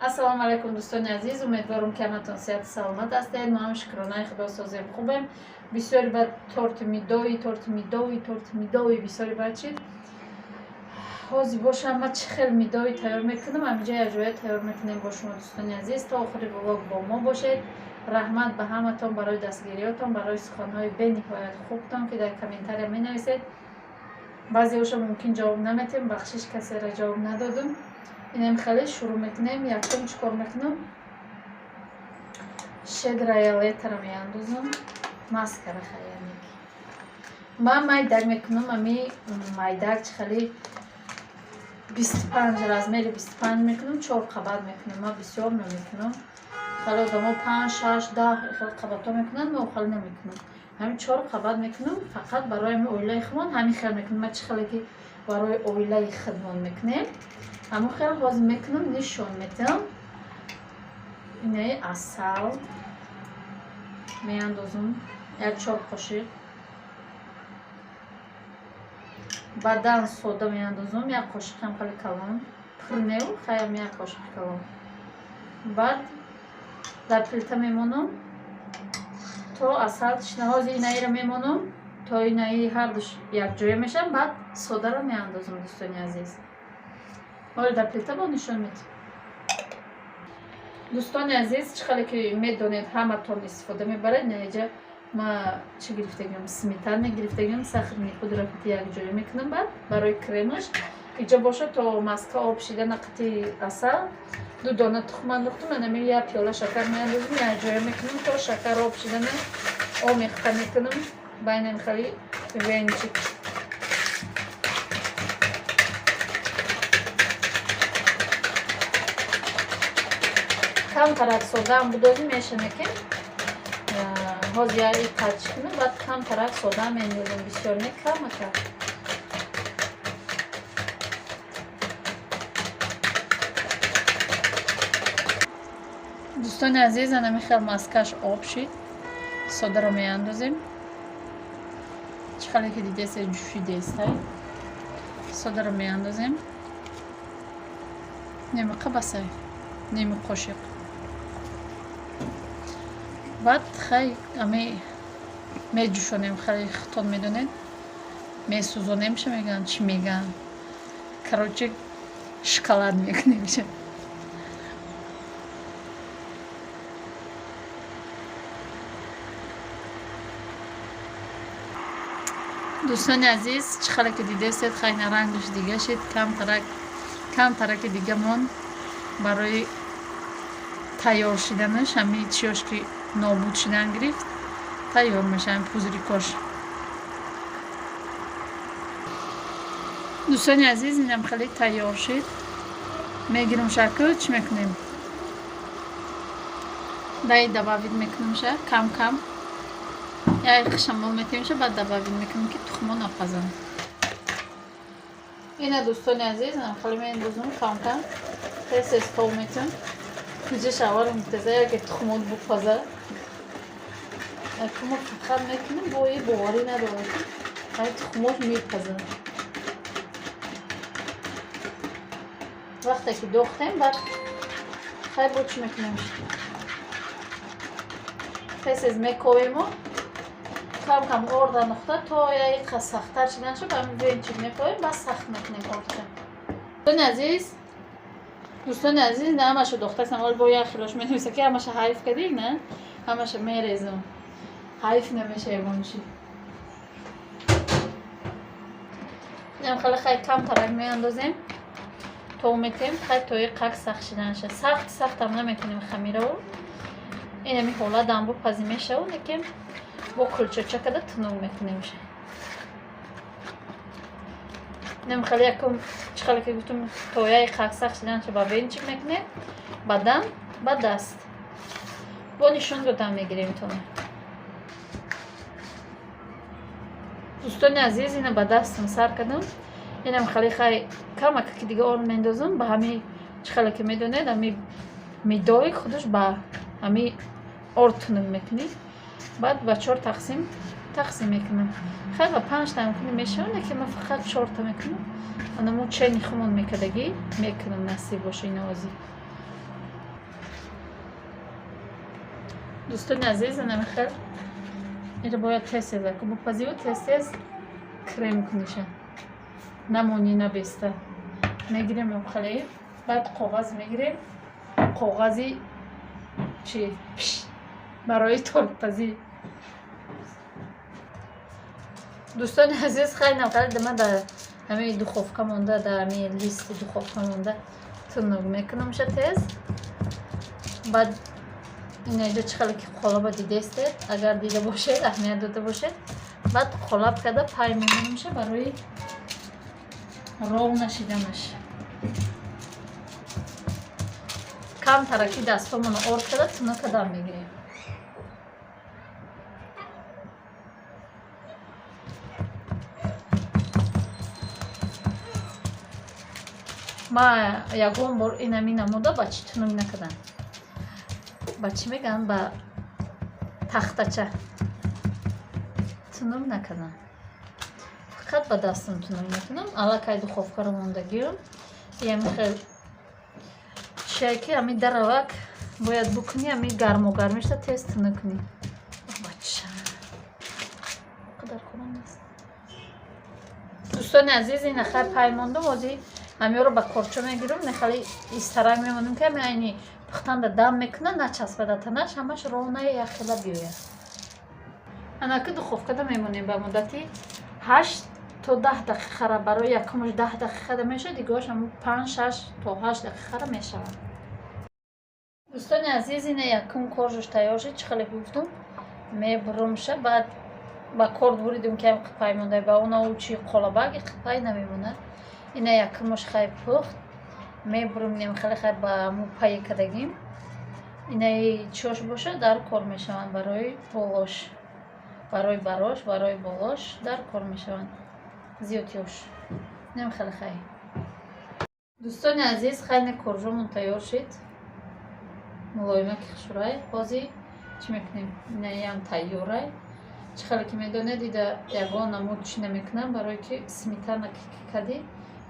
Ассалому алайкум, дӯстони азиз. Умедворам, ки ҳаматон сиҳату саломат ҳастед. Мо ҳам, шукронаи Худо, созем, хубем. Бисёри бад торти медовый, торти медовый, торти медовый бисёри бад шид. Ҳозир бошам, ман чӣ хел медовый тайёр мекунам, ҳаминҷа якҷоя тайёр мекунем бо шумо. Дӯстони азиз, то охири влог бо мо бошед. Раҳмат ба ҳаматон барои дастгириётон, барои суханҳои бениҳоят хубтон, ки дар комментария менависед. Баъзеҳоша мумкин ҷавоб наметем, бахшиш, касеро ҷавоб надодум. Инам хеле шурӯъ мекунем. Якум чӣ кор мекунам? «Щедрое лето» ро меандозам, маскара хаяник. Ман майдак мекунам. Ами майдак чӣ хеле 25, размери 25 мекунам, чор қабат мекунам. Ман бисёр намекунам. Хеле одамо панҷ, шаш, 10 хеле қабатҳо мекунанд, ман хеле намекунам. Ҳамин чор қабат мекунам, фақат барои ҳамин оилаи худмон ҳамин хел мекунам. Ман чӣ хеле ки барои оилаи худмон мекунем, ҳамон хел ҳозир мекунам, нишон метиҳам. Инаи асал меандозам, як чор қошиқ. Баъдан сода меандозам, як қошиқам хеле калон, пур неу, хаям як қошиқи калон. Баъд дар плита мемонам, то асал шина. Ҳозир инаиро мемонам, то инаи ҳардуш якҷоя мешаванд, баъд содаро меандозам. Дӯстони азиз, ҳоло дар плита бо нишон медиҳам. Дӯстони азиз, чӣ хеле ки медонед, ҳаматон истифода мебаред. Наиҷа ма чӣ гирифтагиам? Сметана гирифтагиам, сахарный пудра қити якҷоя мекунам. Баъд барои кремаш иҷо бошад, то маска об шидана қити асал, ду дона тухм андохтум, анами як пиёла шакар меандозам, якҷоя мекунам, то шакар об шидана омехта мекунам байнами хали венчик. Камтарак содаам будозӣ мешана, ки ҳозир я иқадч кунам, баъд камтарак сода мендозам, бисёр не, камака. Дӯстони азиз, анами хел маскаш об шид, содаро меандозем. Чӣ хеле ки дидесе, ҷӯшидестай. Содаро меандозем, немиқа басай, ними қошиқ. Баъд хай ами меҷӯшонем. Хеле хитон медонед, месӯзонемша мегӯянд, чӣ мегӯянд, короче, шоколад мекунемша. Дӯстони азиз, чӣ хеле ки дидестед, хайна рангаш дига шид. Камтарак, камтараки дига монд барои тайёр шиданаш. Ҳами чиёш ки нобуд шидан гирифт, тайёр мешавад пузырик ош. Дӯстони азиз, инам хеле тайёр шид. Мегирам шакл, чӣ мекунем? Дай добавить мекунамша кам кам, як шамол метемша, баъд добавить мекунем, ки тухмо напазанд. Ина, дӯстони азиз, хеле меандозам кам кам, тез тез тов метем. Иҷа шавар мутаза, яке тухмот бупаза. Мо фақат мекунем, бо и боварӣ надорам, ки ай тухмош мепазад. Вақте ки дохтем, баъд хай бо чӣ мекунем? Тез тез мековему, кам кам орда нухта, то яиқа сахттар шидан шуд, ҳамин венчик мековем, баъд сахт мекунем ордша. Дӯстони азиз, дӯстони азиз, на ҳамаша дохтасам, вале бо як хелош менависа, ки ҳамаша ҳайф кардӣ. На, ҳамаша мерезам, ҳайф намеша ягон чи. Инам хеле хай камтарак меандозем, то метем, хай тои қак сахт шиданша. Сахт сахтам намекунем хамирао. Инами ҳолат дамбу пазӣ мешавад, лекин бо кулчача када тунук мекунемша. Инам хеле якум, чӣ хеле ки гуфтум, тояи қак сахт шиданша ба венчик мекунем, баъдан ба даст бо нишон додан мегирем тона. Дӯстони азиз, ина ба дастам сар кардам. Инам хеле хай камака ки дига орд мендозам ба ҳами. Чӣ хеле ки медонед, ҳами медовый худаш ба ҳами орд тунук мекунӣ. Баъд ба чор тақсим тақсим мекунам. Хай, ба панҷта мекунӣ, мешавад, лекин ман фақат чорта мекунам. Анамо чени хумон мекардагӣ мекунам, насиб боша. Иноозӣ. Дӯстони азиз, инамихел иро бояд тез тез бупазиву тез тез крем куниша, намонӣ набеста. Мегирем хеле, баъд коғаз мегирем, коғази чи барои тортпазӣ. Дӯстони азиз, хай навқадар дама дар ҳамин духовка монда, дар ҳамин листи духовка монда тунук мекунамша тез. Баъд инаҷо чӣ хеле ки қолаба дидестед, агар дида бошед, аҳамият дода бошед, баъд қолаб карда пай мемонамша барои ров нашиданаш. Камтараки дастомоно орд карда тунук кардан мегирем. Ма ягон бор инами намуда ба чӣ тунук накардам, ба чӣ мегӯянд, ба тахтача тунук накардам, фақат ба дастам тунук мекунам. Аллакай духовкаро мондагиам, ями хел чие ки ами даравак бояд букунӣ, ами гарму гармишта тез тунук кунӣ. Бача қадар корам нест. Дӯстони азиз, ина хай пай мондум, ози ҳамиёро ба корчо мегирам, нехали истарак мемонам, ки ами айни пухтанда дам мекуна, начаспада танаш, ҳамаш ровная якхела биёяд. Анаки духовкада мемонем ба муддати 8 то 10 дақиқара. Барои якумаш 10 дақиқада мешавад, дигаош ҳамн 5, 6 то 8 дақиқара мешавад. Дӯстони азиз, ина якум коржош тайёр шуд. Чӣ хеле гуфтум, мебурумша, баъд ба корд буридум, ки ам қипай монда, ба она чи қолабак қипай намемонад. Ина якумаш хай пухт, мебурум, инам хеле хай ба му пай кардагим. Инаи чош боша дар кор мешаванд барои болош, барои барош, барои болош дар кор мешаванд зиёдтиёш. Инам хеле хай. Дӯстони азиз, хайне коржомон тайёр шуд, мулоима ки хушрӯай. Ҳозир чӣ мекунем? Инаям тайёрай. Чӣ хеле ки медонед, ида ягон намуд чӣ намекунам, барое ки сметана ки кадӣ,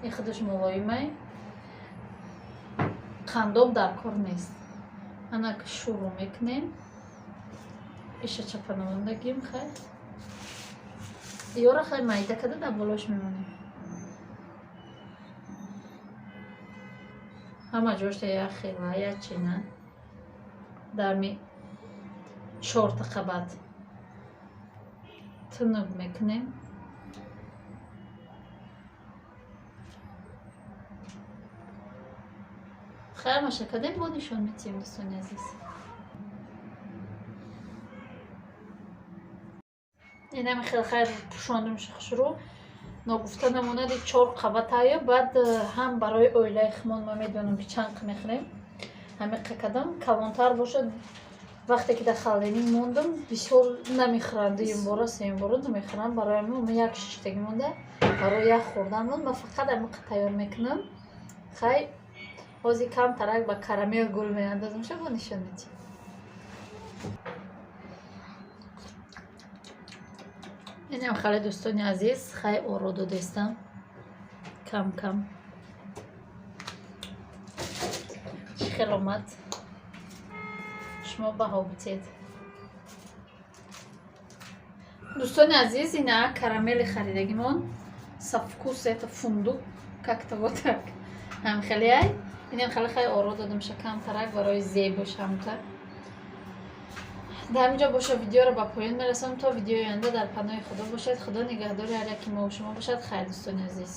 ин худаш мулоимай, қандоб дар кор нест. Анак шурӯъ мекунем, иша чапанамондагим, хай ёра хай майда када дар болош мемонем. Ҳама ҷошта як хела, як чина дарми чорта қабат тунук мекунем. Ҳамаша кадем, бо нишон метиҳем, дӯстони азиз. Инами хел хайр пӯшондум хушрӯ. Ногуфта намонади, чор қабатаю, баъд ҳам барои оилаи химон, ма медонам ки чанд мехӯрем, ҳамиқа кадам. Калонтар бошад, вақте ки дар халдинӣ мондам, бисёр намехӯранд, дуюм бора, сеюм бора намехӯранд. Барои ҳамин ма як шиштагӣ монда, барои як хӯрдан монд, ма фақат ҳамиқа тайёр мекунам. Хай ҳозир камтарак ба карамел гул меандозам, ша бо нишон медиҳем. Инам хеле, дӯстони азиз, хай оро додестам кам кам. Чӣ хел омад, шумо баҳо битед. Дӯстони азиз, ина карамели харидагимон со вкус это фундук, как-то вот так ҳам хеле ай. Инам хеле хай оро додам ша камтарак барои зебош ҳамта. Дар ҳамин ҷо боша видеоро ба поён мерасонам. То видеои оянда дар паноҳи Худо бошед. Худо нигаҳдори ҳар яки мову шумо бошад. Хайр, дӯстони азиз.